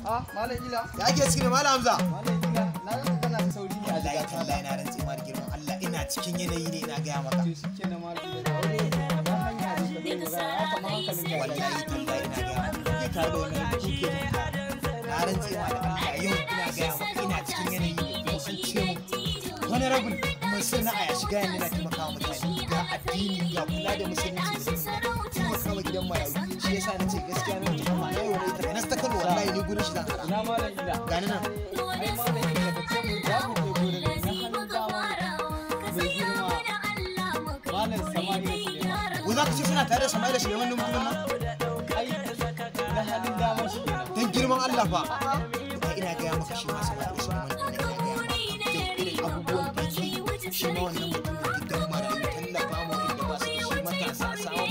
Ah, Malam Ila. Ya ake ciki ne, Malam Hamza? Malam Ila, na ga kana sauri ne a Wallahi jiga. tallahi na rantse ma da girman Allah, ina cikin yanayi ne, ina gaya maka. To shikenan, Malam Ila, da wuri na hanya da ka zo magana, ya kamar hankalin ka ya tashi. Wallahi tallahi ina gaya maka, kuke tare da wannan kuke na rantse ma da Allah, yau ina gaya maka ina cikin yanayi ne, kuma an ce mun Honorable Mansur na Aya shiga yanzu yana taimakawa mutane, ga addini, ga kula da musulunci da sunna, taimakawa gidan marayu. Shi yasa na ce gaskiya na mutu amma yau wani ita na ta Kano, wallahi ni gurin shi zan hara. Ina Malam Ila? Gani nan. Ai Malam Ila, ka ce mun za ku je gurin na hannun dama mai girma Malam Sama'ila Suleiman. Wai za ka ce suna tare da Sama'ila Suleiman din mutumin nan? Ai na hannun dama shi kenan. Dan girman Allah fa. Ai ina gaya maka, shi ma Sama'ila Suleiman din nan, ina gaya maka da irin abubuwan da yake, shi ma wannan mutumin, gidan marayu, tallafa ma inda ba su da shi, matasa, samun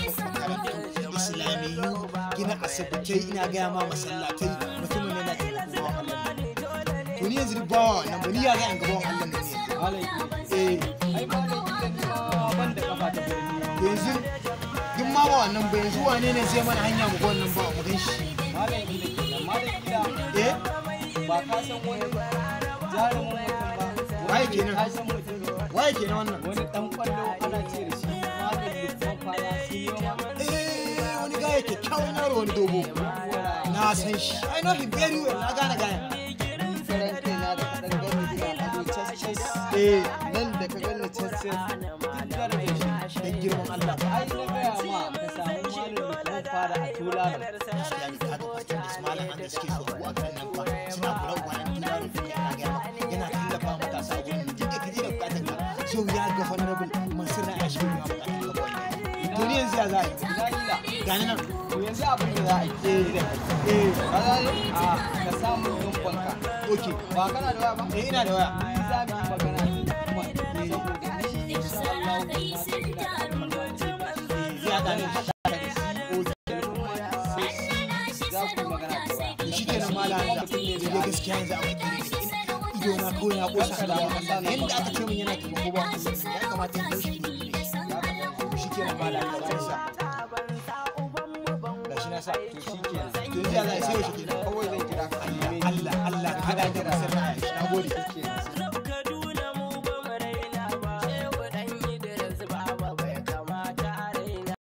makarantu islamiyu, gina asibitai, ina gaya ma masallatai, mutumin yana taimako, bawan Allah nan. To ni yanzu duk bawa wannan ba, ni ya za in ga bawan Allah nan ne yanzu? Malam Ila. Eh. Ai Malam Ila, ni ma ban da kafa ta gurin ni. To yanzu duk ma ba wannan ba, yanzu wane ne zai mana hanya mu ga wannan ba, mu gan shi? Malam Ila kenan. Malam Ila. Eh. Ba ka san wani jarumin mutum ba? Waye kenan? Ka san mutum. Waye kenan wannan? Wani dan kwallo ana ce da shi Malam Lukman Fara Siniyo. Eh, wani gaya kyakkyawan yaro, wani dogo. Na san shi, I know him very well, na gane gayan. Ni karan kaina da ka dan gani ina ado cas cas. Eh. Nan da ka gani cas cas duk darajar shi. Dan girman Allah ba. Ai na gaya ma, ka samu Malam Lukman Fara a Tularo. Gaskiya ne, kaga fastin da su malam da suke so abu a garin nan fa suna kula wannan tularo din, yana gaya maka yana tallafa matasa a gurin, duk da kaje da bukatar ka so ya ga Honorable Mansur na Ashi ya bukatar ka ba wannan. To ni yanzu ya za a yi? Ina Ila? Gani nan. To yanzu abin da za a yi. Eh eh. Ka gane? A ka samu numban ka. Okay. Ba kana da waya ba? Eh, ina da waya. Ni za mu yi magana da Lukman saboda ni insha Allah na san ina da alfarma. Eh, zai haɗa ni. Zan haɗa ka da shi da Lukman, sai shi za ku yi magana da waya. To shi kenan, malam Hamza, ni dai gaskiya yanzu a wakili ne ido na kawai na kosa da Allah, yanda aka ce min yana taimako ba Allah, ya kamata in shi ne. To shi kenan, malam Hamza, zan sa gashi na sa. To shi kenan. To yanzu ya za a yi? Sai yaushe kenan? Kawai zan kira ka.